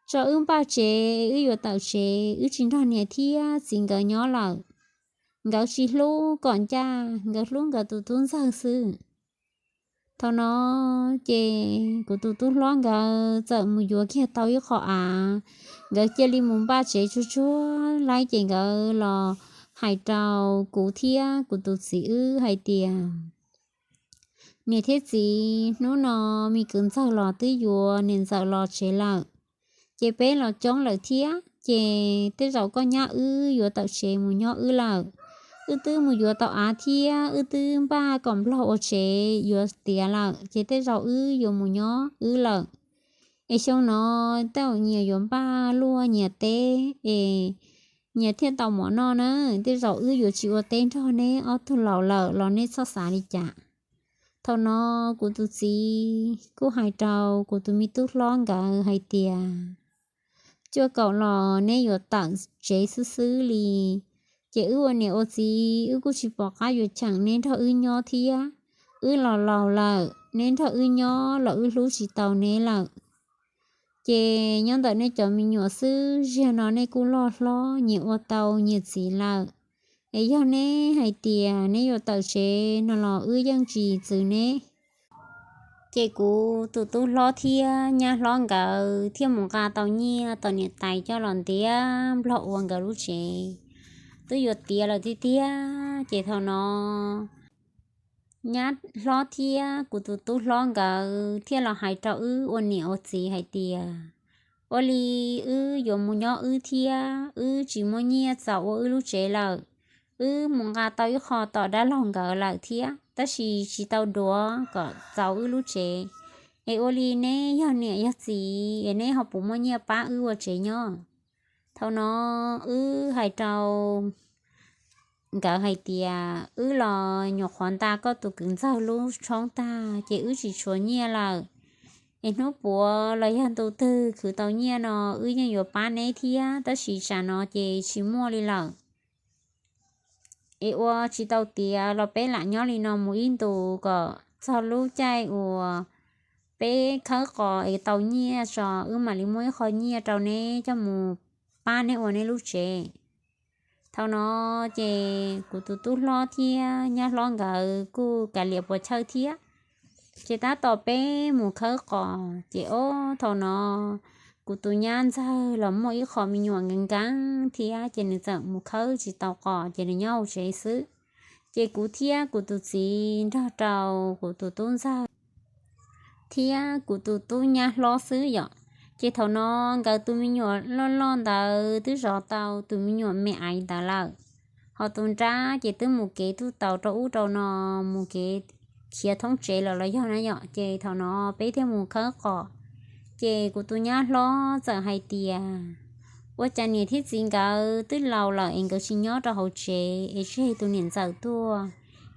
Tso wb npaj tsev, wb yuav tawm tsev, wb tsis nrog niam thiab txiv nkawd nyob lawm. Nkawd tsis hlub kom ncaj, nkawd hlub nkawd tus tub ntxawg xwb. Thaum no ces kuv tus tub hlob nkawd txawm mus yuav kiag tau ib qho av, nkawd cia li mus npaj tsev tsuag tsuag laib ces nkawd los hais rau kuv thiab kuv tus txiv wb hais tias, niam thiab txiv, hnub no me kwv ntxawg los twb yuav niam ntxawm los tsev lawm, ces peb los coob lawm thiab, ces tej zaum koj nyab wb yuav tawm tsev mus nyob wb lawm. Wb twb mus yuav tau av thiab wb twb npaj kom nplog ua tsev yuav tiav lawm, ces tej zaum wb yuav mus nyob wb lawm. Es xyoo no tej zaum nyias yuav npaj luaj nyias teb es nyias thiaj tau mov noj na. Tej zaum wb yuav tsis ua teb nrog neb ob tug laus lawm los neb txhob xav li cas. Thaum no kuv tus txiv kuj hais rau kuv tus me tub hlob nkawd hais tias, cuaj kaum los neb yuav tawm tsev xwb xwb li, ces wb ua niam ua txiv wb kuj tsis pom qab yuav cheem neb nrog wb nyob thiab. Wb los laus lawm, neb nrog wb nyob los wb hlub tsis tau neb lawm. Ces nyob ntawm nej cov me nyuam xwb, ziag no nej kuj loj hlob nyias ua tau nyias txiv lawm. Es yog neb hais tias neb yuav tawm tsev no los wb yeej tsis txwv neb. Ces kuv tus tub hlob thiab nyab hlob nkawd thiaj mus nqa tau nyiaj tom niam tais coj los ntiav nplog ua nkawd lub tsev. Twb yuav tiav lawm tiag tiag, ces thaum no nyab hlob thiab kuv tus tub hlob nkawd thiaj los hais rau wb ua niam ua txiv hais tias, ua li wb yuav mus nyob wb thiab, wb tsis muaj nyiaj txaus ua wb lub tsev lawm. Wb mus nqa tau ib qho tom dab laug nkawd lawm thiab, tab sis tsis tau duav kom txaus wb lub tsev. Es ua li neb yog niam yog txiv es neb ho puas muaj nyiaj pab wb ua tsev nyob? Thaum no wb hais rau nkawd hais tias, wb los nyuam qhuav nta koj tus kwv ntxawg lub tshoob tag ces wb tsis tshuav nyiaj lawm. Es hnub puav los yog ntu twg khwv tau nyiaj no wb yeej yuav pab neb thiab, tab sis tsam no ces tsis muaj li lawm. Es ua tsis tau tiav los peb lam nyob li no mus ib ntus kom txog lub caij uas peb khawb qos es tau nyiaj tso wb mam li muab ib qho nyiaj rau neb coj mus pab neb ua neb lub tsev. Thaum no ces kuv tus tub hlob thiab nyab hlob nkawd kuj kav liam puas chawj thiab. Ces tab tom peb mus khawb qos ces ob thaum no kuv tus nyab ntxawg los muaj ib qho me nyuam nkees nkees thiab ces nws txawm mus khawb tsis tau qos ces nws nyob hauv tsev xwb. Ces kuv thiab kuv tus txiv nrog rau kuv tus tub ntxawg thiab kuv tus tub nyab hlob xwb yom. Ces thaum no nkawd tus me nyuam loj loj ntawd twb zov tau tus me nyuam me aiv ntawd lawm. Ho tus nrab ces twb mus kev tuj taus rau ub rau no, mus kev khiav thoob tsev lawm los yog na yom. Ces thaum no peb thiaj mus khawb qos. Ces kuv tus nyab hlob txawm hais tias, ua cas niam thiab txiv nkawd twb laus lawm es nkawd tsis nyob rau hauv tsev es tseg tus niam ntxawm tuaj,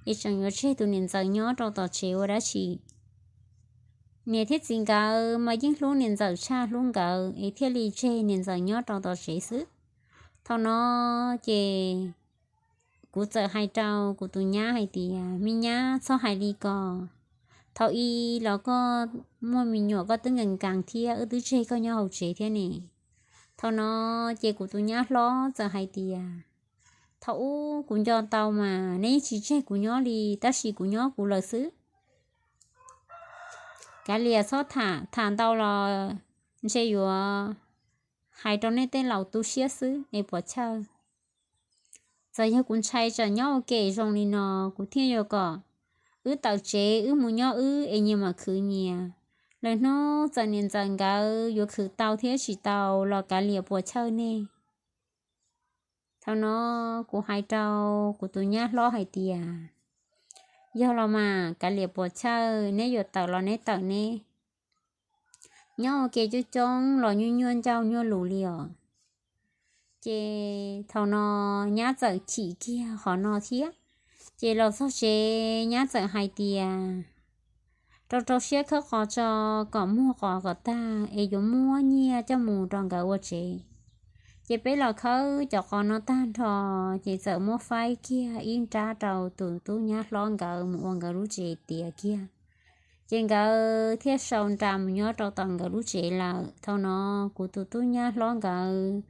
es tseem yuav tseg tus niam ntxawm nyob rau tom tsev ua dab tsi? Niam thiab txiv nkawd mas yeej hlub niam ntxawm tshaj hlub nkawd es thiaj li tseg niam ntxawm nyob rau tom tsev xwb. Thaum no ces kuv txawm hais rau kuv tus nyab hais tias, me nyab, txhob hais li ko. Thaum ub los koj muaj me nyuam koj twb nkees nkees thiab wb twb tseg koj nyob hauv tsev thiab ne. Thaum no ces kuv tus nyab hlob txawm hais tias, thaum ub kuv nco tau mas neb tsis tseg kuv nyob li, tab sis kuv nyob kuv lawm xwb. Kav liam txhob tham, tham ntau los ntshe yuav hais rau nej tej laus tu siab xwb es puas chawj. Txawm yog kuv ntshai tsam nyob ua ke zoo li no, kuv thiaj yuav kom wb tawm tsev wb mus nyob wb es nyias mam khwv nyias. Lwm hnub txawm niam ntxawm nkawd yuav khwv tau thiab tsis tau los kav liam puas chawj nej. Thaum no kuv hais rau kuv tus nyab hlob hais tias, yog los mas kav liam puas chawj, neb yuav tawm los neb tawm neb. Nyob ua ke coob coob los nyuaj nyuaj ncauj nyuaj lus li os. Ces thaum no nyab txawm chim kiag qhov no thiab. Ces los txog tsev nyab txawm hais tias, rau rau siab khawb qos tso kom muag qos kom tag es yuav muab nyiaj coj mus rau nkawd ua tsev. Ces peb los khawb cov qos no tag nrho, ces txawm muab faib kiag ib nrab rau tus tub nyab hlob nkawd mus ua nkawd lub tsev tiav kiag. Ces nkawd thiaj sau nra mus nyob rau tom nkawd lub tsev lawm. Thaum no kuv tus tub nyab hlob nkawd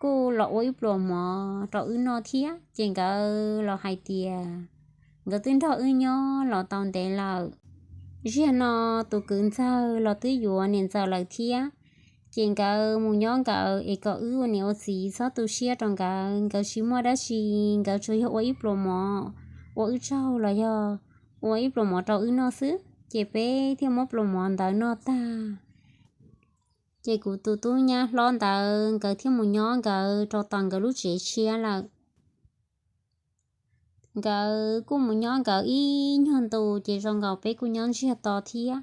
kuj los ua ib pluas mov rau wb noj thiab. Ces nkawd los hais tias nkawd twb nrog wb nyob los tau ntev lawm. Ziag no tus kwv ntxawg los twb yuav niam ntxawm lawm thiab. Ces nkawd mus nyob nkawd es kom wb ua niam ua txiv txhob tu siab rau nkawd, nkawd tsis muaj dab tsi, nkawd tsuas yog ua ib pluas mov ua wb tsaug los yog ua ib pluas mov rau wb noj xwb. Ces peb thiaj muab pluas mov ntawd noj tag. Ces kuv tus tub nyab hlob ntawd nkawd thiaj mus nyob nkawd rau tom nkawd lub tsev tshiab lawm. Nkawd kuj mus nyob nkawd ib nyuag ntu, ces zoo nkaus peb kuj nyob ntsiag to thiab.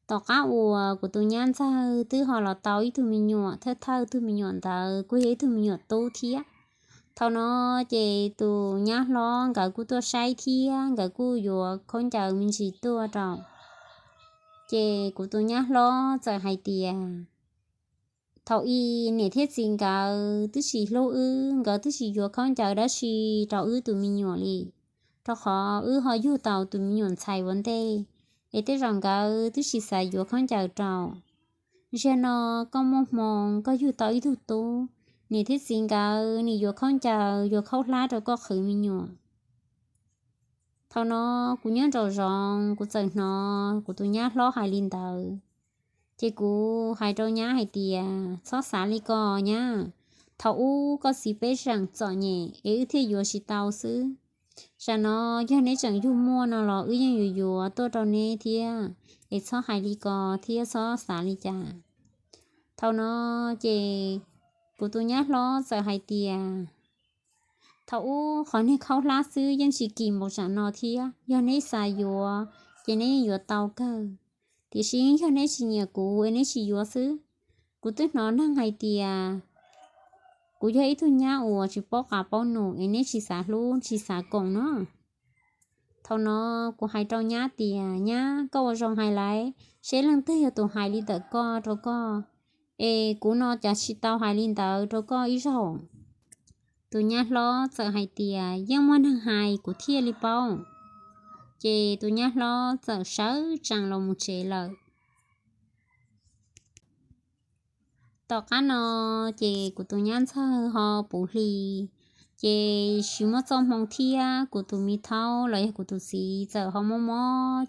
Tom qab uas kuv tus nyab ntxawg twb ho los tau ib tug me nyuam, thawj thawj tug me nyuam ntawd kuj yog ib tug me nyuam tub thiab. Thaum no ces tus nyab hlob nkawd kuj tuaj saib thiab, nkawd kuj yuav khaub ncaws me ntsis tuaj rau. Ces kuv tus nyab hlob txawm hais tias, thaum ub niam thiab txiv nkawd twb tsis hlub wb, nkawd twb tsis yuav khaub ncaws dab tsi rau wb tus me nyuam li, rau qhov wb ho yug tau tus me nyuam ntxhais ua ntej, es tej zaum nkawd twb tsis xav yuav khaub ncaws rau. Ziag no koj muaj hmoo koj yug tau ib tug tub, niam thiab txiv nkawd nim yuav khaub ncaws yuav khaub hlab rau koj qhwv me nyuam. Thaum no kuv nyob nraum zoov kuv txawm hnov kuv tus nyab hlob hais li ntawd. Ces kuv hais rau nyab hais tias, txhob xav li ko nyab, thaum ub koj txiv peb tseem txom nyem es wb thiaj yuav tsis tau xwb. Tsam no yog neb tseem yug muaj no los wb yeej yuav yuav tuaj rau neb thiab, es txhob hais li ko thiab txhob xav li cas. Thaum no ces kuv tus nyab hlob txawm hais tias, thaum ub qhov niag khaub hlab xwb yeej tsis kim npaum tsam no thiab, yog neb xav yuav ces neb yeej yuav tau kawg. Tiam sis yog neb tsis nyiam kuv es neb tsis yuav xwb. Kuv twb hnov neeg hais tias kuv yog ib tug nyab uas tsis paub qab paub num es neb tsis xav hlub tsis xav koom no. Thaum no kuv hais rau nyab tias, nyab, koj ua zoo hais lawm, seb leej twg yog tus hais li ntawm koj rau koj, es kuv no cas tsis tau hais li ntawd rau koj ib zaug. Tus nyab hlob txawm hais tias, yeej muaj neeg hais kuv thiaj li paub. Ces tus nyab hlob txawm sawv tsees los mus tsev lawm. Tom qab no ces kuv tus nyab ntxawg ho puv hli, ces tsis muaj txoj hmoo thiab, kuv tus me thaub los yog kuv tus txiv txawm ho mob mob.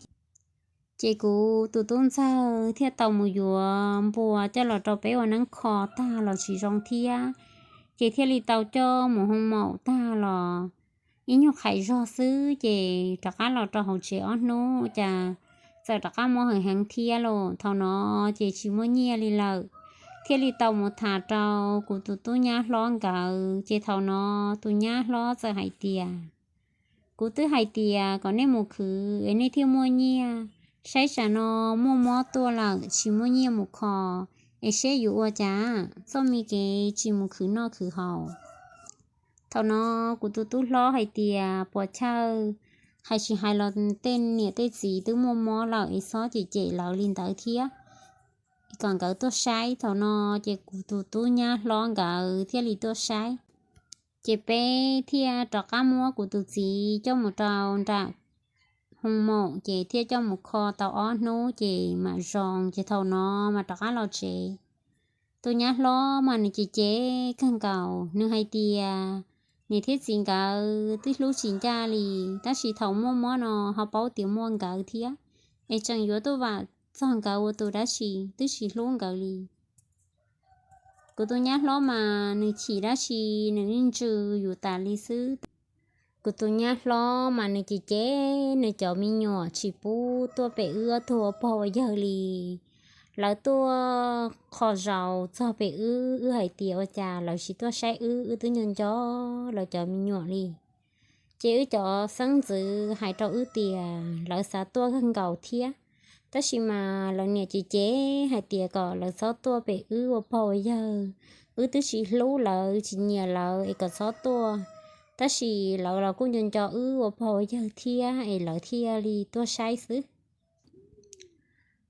Ces kuv tus tub ntxawg thiaj tau mus yuav npua coj los rau peb ua neeb kho tag los tsis zoo thiab, ces thiaj li tau coj mus hoo maum tag los ib nyuag qhais zog xwb, ces rov qab los rau hauv tsev ob hnub cas txawm rov qab mob heev heev thiab lauj. Thaum no ces tsis muaj nyiaj li lawm, thiaj li tau mus tham rau kuv tus tub nyab hlob nkawd. Ces thaum no tus nyab hlob txawm hais tias, kuv twb hais tias kom nej mus khwv es nej thiaj muaj nyiaj, saib tsam no muaj mob tuaj lawm tsis muaj nyiaj mus kho, es seb yuav ua cas, txoj me kev tsis mus khwv noj khwv haus. Thaum no kuv tus tub hlob hais tias, puas chawj, hais tsis hais los tej niam tej txiv twb muaj mob lawm es txhob cem cem lawv li ntawd thiab, kom nkawd tuaj saib. Thaum no ces kuv tus tub nyab hlob nkawd thiaj li tuaj saib. Ces peb thiaj rov qab muab kuv tus txiv coj mus rau nram hoo maum, ces thiaj coj mus kho tau ob hnub ces mam zoo. Ces thaum no mas rov qab los tsev. Tus nyab hlob mas nws cem cem kawg nkaus, nws hais tias niam thiab txiv nkawd twb hlub tsis ncaj li, tab sis thaum muaj mob no ho paub tias muaj nkawd thiab, es tseem yuav tuaj vam txog nkawd ua tus dab tsi, twb tsis hlub nkawd li. Kuv tus nyab hlob mas nws chim dab tsi nws yeej ntsws yus tas li xwb. Kuv tus nyab hlob mas nws cem cem nws cov me nyuam tsis pub tuaj pem wb ob tug ua pog ua yawg li. lawv tuaj qho zaus txog pem wb, wb hais tias ua cas lawv tsis tuaj saib wb, wb twb nco nco lawv cov me nyuam li. Ces wb cov xeeb ntxwv hais rau wb tias lawv xav tuaj kawg nkaus thiab, tab sis mas lawv niam ces cem hais tias kom lawv txhob tuaj pem wb ua pog ua yawg, wb twb tsis hlub lawv tsis nyiam lawv es kom txhob tuaj, tab sis lawv los kuj nco nco wb ua pog ua yawg thiab es lawv thiaj li tuaj saib xwb.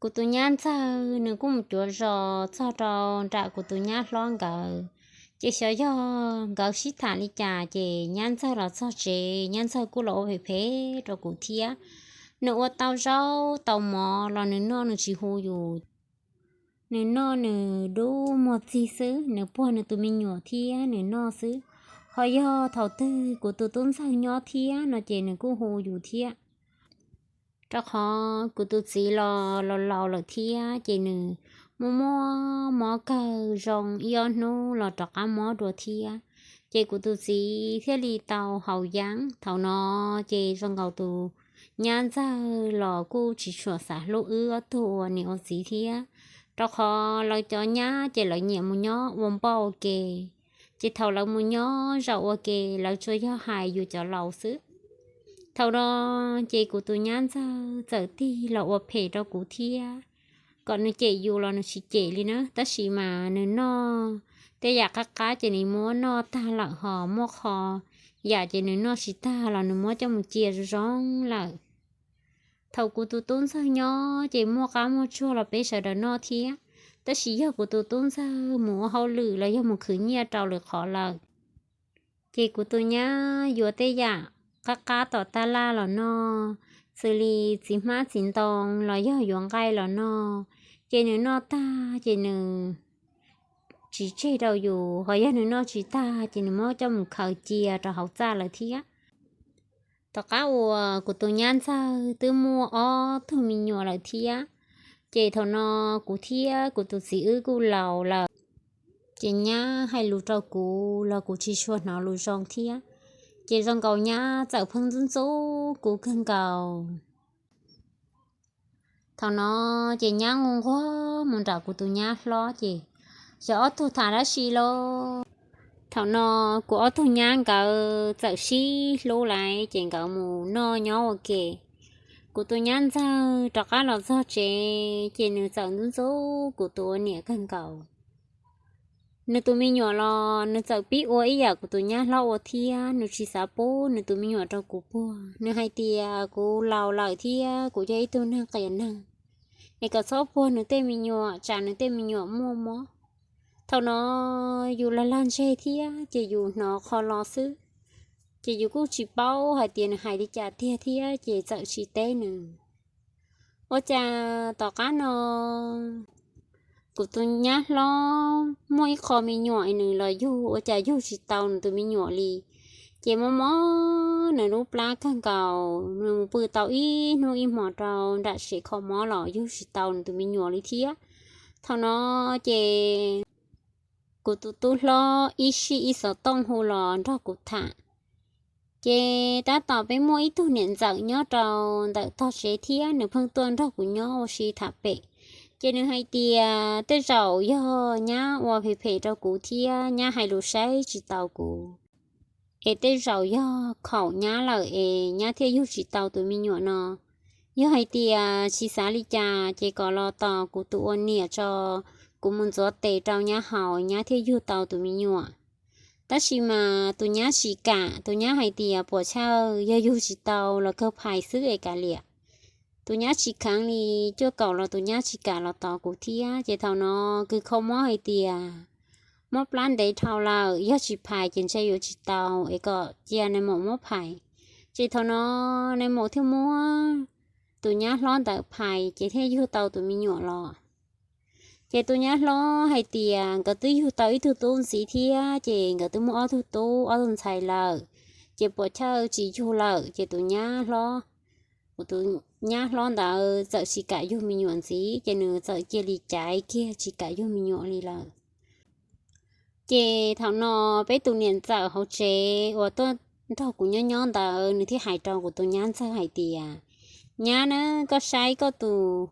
Kuv tus nyab ntxawg nws kuj mus cuav zos txog rau nram kuv tus nyab hlob nkawd, ces xyov yog nkawd sib tham li cas ces nyab ntxawg los txog tsev, nyab ntxawg kuj los ua phem phem rau kuv thiab. Nws ua tau zaub tau mov los nws noj nws tsis hu yus, nws noj nws dub muag txig xwb, nws puag nws tus me nyuam thiab nws noj xwb. Ho yog thaum twg kuv tus tub ntxawg nyob thiab no ces nws kuj hu yus thiab. Rau qhov kuv tus txiv los laus laus lawm thiab ces nws muaj muaj mob kawg, zoo ib ob hnub los rov qab mob dua thiab. Ces kuv tus txiv thiaj li tau haus yeeb. Thaum no ces zoo nkaus tus nyab ntxawg los kuj tsis tshua xav hlub wb ob tug ua niam ua txiv thiab, rau qhov lawv cov nyab ces lawv nyiam mus nyob ua npoj ua ke. Ces thaum lawv mus nyob zaum ua ke lawv tsuas yog hais yus cov laus xwb. Thaum no ces kuv tus nyab ntxawg txawm tig los ua phem rau kuv thiab, kom nws cem yus los nws tsis cem li na, tab sis mas nws noj tej yam qab qab ces nws muab noj tag lawm, ho muaj qho yam ces nws noj tsis tag los nws muab coj mus cia zoo zoo lawm. Thaum kuv tus tub ntxawg nyob ces muaj qab muaj tsuag los peb sawv daws noj thiab, tab sis yog kuv tus tub ntxawg mus ua hauj lwm los yog mus khwv nyiaj rau lwm qhov lawm, ces kuv tus nyab yuav tej yam qab qab tom taj laj los noj, xws li txiv hmab txiv ntoo los yog yuav nqaij los noj, ces nws noj tag ces nws tsis tseg rau yus, ho yog nws noj tsis tag ces nws muab coj mus khaws cia rau hauv txaj lawm thiab. Tom qab uas kuv tus nyab ntxawg twb muaj ob tug me nyuam lawm thiab, ces thaum no kuv thiab kuv tus txiv wb kuj laus lawm, ces nyab hais lus rau kuv los kuv tsis tshua hnov lus zoo thiab, ces zoo nkaus nyab txawm pheej ntxub ntxub kuv kawg nkaus. Thaum no ces nyab nquag nquag mus nram kuv tus nyab hlob ces xyov ob tug tham dab tsi lauj. Thaum no kuv ob tug nyab nkawd txawm sib hlub lawm ces nkawd mus noj nyob ua ke. Kuv tus nyab ntxawg rov qab los txog tsev ces nws txawm ntxub ntxub kuv tus ua niam kawg nkaus. Nws tus me nyuam los nws txawm pib ua ib yam kuv tus nyab hlob ua thiab, nws tsis xav pub nws tus me nyuam rau kuv puag. Nws hais tias kuv laus lawm thiab kuv yog ib tug neeg qias neeg, es kom txhob puag nws tej me nyuam tsam nws tej me nyuam muaj mob. Thaum no yus lag lag ntseg thiab ces yus hnov qho los xwb, ces yus kuj tsis paub hais tias nws hais li cas tiag thiab ces txawm tsis teb nws. Ua cas tom qab no kuv tus nyab hlob muaj ib qho me nyuam es nws los yug, ua cas yug tsis tau nws tus me nyuam li. Ces mob mob nws lub plab kawg nkaus, nws mus pw tau ib hnub ib hmos rau nram tsev kho mob los yug tsis tau nws tus me nyuam li thiab. Thaum no ces kuv tus tub hlob ib sij ib xov tooj hu los nrog kuv tham. Ces tab tom peb muaj ib tug niam ntxawm nyob rau ntawm tog tsev thiab nws pheej tuaj nrog kuv nyob ua si tham pem. Ces nws hais tias tej zaum yog nyab ua phem phem rau kuv thiab nyab hais lus saib tsis tau kuv, es tej zaum yog khaum nyab lawm es nyab thiaj yug tsis tau tus me nyuam no. Yog hais tias tsis xav li cas ces kom los tos kuv tus ua niam tso, kuv mus ntxuav tes rau nyab haus nyab thiaj yug tau tus me nyuam. Tab sis mas tus nyab tsis kam, tus nyab hais tias puas chawj, yog yug tsis tau los kawg phais xwb es kav liam. Tus nyab tsis kheev li, cuaj kaum los tus nyab tsis kam los tos kuv thiab. Ces thaum no kws kho mob hais tias mob plab ntev dhau lawm, yog tsis phais ces ntshe yuav tsis tau, es kom cia nais maum muab phais. Ces thaum no nais maum thiaj muab tus nyab hlob ntawd phais ces thiaj yug tau tus me nyuam los. Ces tus nyab hlob hais tias nkawd twb yug tau ib tug tub ntxiv thiab, ces nkawd twb muaj ob tug tub ob tug ntxhais lawm, ces puas chawj tsis yug lawm. Ces tus nyab hlob, kuv tus nyab hlob ntawd txawm tsis kam yug me nyuam ntxiv, ces nws txawm cia li caiv kiag tsis kam yug me nyuam li lawm. Ces thaum no peb tus niam ntxawm hauv tsev uas tuaj nrog kuv nyob nyob ntawd nws thiaj hais rau kuv tus nyab ntxawg hais tias, nyab na, koj saib koj tus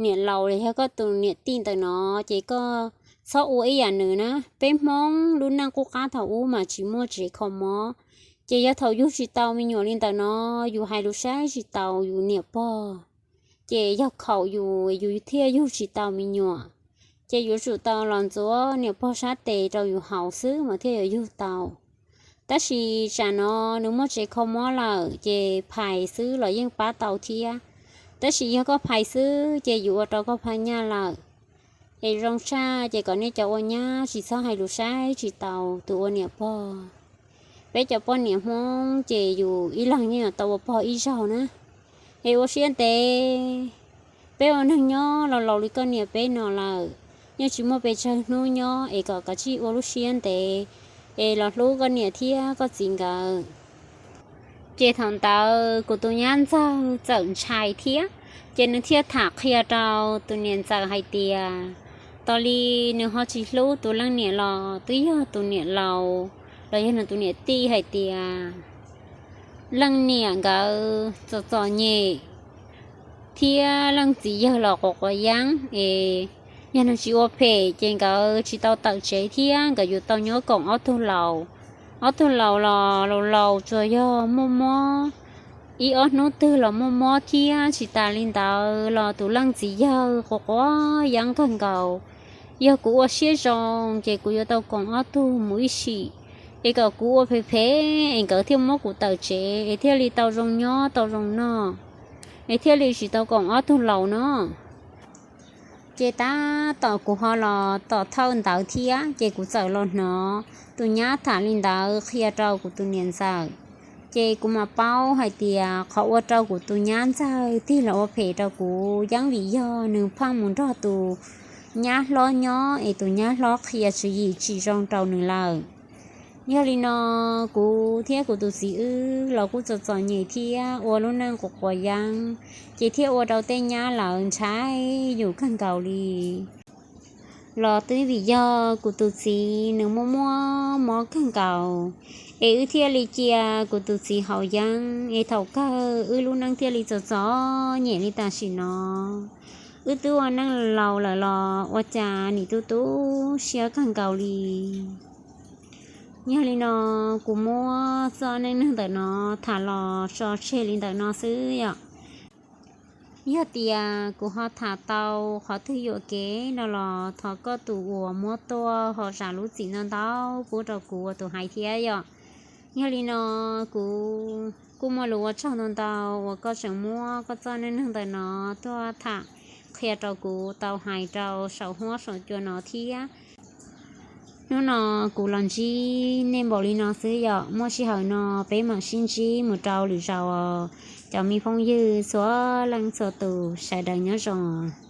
niam laus los yog koj tus niam tij ntawm no, ces koj txhob ua ib yam nws na. Peb Hmoob lub neej qub qab thaum ub mas tsis muaj tsev kho mob, ces yog thaum yug tsis tau me nyuam li ntawm no, yus hais lus saib tsis taus yus niam pog, ces yog khaum yus, yus thiaj yug tsis tau me nyuam. Ces yuav tsum tau los ntxuav niam pog sab tes rau yus haus xwb mas thiaj yuav yug tau. Tab sis tsam no nws muaj tsev kho mob lawm ces phais xwb los yeej pab tau thiab. Tab sis yog koj phais xwb ces yus ua rau koj phaj nyaj lawm. Es zoo tshaj ces kom nej cov ua nyab tsis txhob hais lus saib tsis taus tus ua niam pog. Peb cov poj niam Hmoob ces yus ib leeg yeej yuav tau ua pog ib zaug na. Es ua siab ntev, peb ua neeg nyob los laus li koj niam peb no lawm, yeej tsis muaj pes tsawg hnub nyob es kom kav tsij ua lub siab ntev es los hlub koj niam thiab koj txiv nkawd. Ces thaum ntawd kuv tus nyab ntxawg txawm ntshai thiab, ces nws thiaj tham qhia rau tus niam ntxawm hais tias, tos li nws ho tsis hlub tus leej niam los twb yog tus niam laus los yog nws tus niam tij hais tias leej niam nkawd txom txom nyem thiab leej txiv yawg los quav quav yeeb es yog nws tsis ua phem ces nkawd tsis tau tawm tsev thiab nkawd yuav tau nyob koom ob tug laus. Ob tug laus los laus laus tsuas yog muaj mob ib ob hnub twg los muaj mob thiab, tsis tas li ntawd los tus leej txiv yawg quav quav yeeb kawg nkaus. Yog kuv ua siab zoo ces kuv yuav tau koom ob tug mus ib sim, es kom kuv ua phem phem es nkawd thiaj muab kuv tawm tsev es thiaj li tau zoo nyob tau zoo noj, es thiaj li tsis tau koom ob tug laus no. Ces tab tom kuv ho los tom thawj ntawd thiab ces kuv txawm los hnov tus nyab tham li ntawd qhia rau kuv tus niam ntxawm. Ces kuv mam paub hais tias qhov ua rau kuv tus nyab ntxawg tig los ua phem rau kuv yeej vim yog nws pheej mus nrog tus nyab hlob nyob es tus nyab hlob qhia tswv yim tsis zoo rau nws lawm. Yog li no, kuv thiab kuv tus txiv wb los kuj txom txom nyem thiab ua lub neej quav quav yeeb, ces thiaj ua rau tej nyab lawv ntshai yus kawg nkaus li. Los twb vim yog kuv tus txiv nws muaj muaj mob kawg nkaus, es wb thiaj li cia kuv tus txiv haus yeeb es thaum kawg wb lub neej thiaj li txom txom nyem li tam sim no. Wb twb ua neej laus lawm los ua cas nim tu tu siab kawg nkaus li. Yog li no, kuv muab txoj neej neeg ntawm no tham los tso tseg li ntawm no xwb yom. Yog tias kuv ho tham tau qhov twg yuam kev no los thov koj tus uas muab tuaj ho zam lub txim ntau ntau pub rau kuv ua tus hais thiab yom. Yog li no, kuv kuj muaj lus ua tsaug ntau ntau uas koj tseem muab koj txoj neej neeg ntawm no tuaj tham qhia rau kuv tau hais rau saum huab saum cua no thiab. Hnub no kuv los ntsib nej npaum li no xwb yom, muaj sij hawm no peb mam sib ntsib mus rau lwm zaus. Cov me phooj ywg txhua leej txhua tus sawv daws nyob zoo.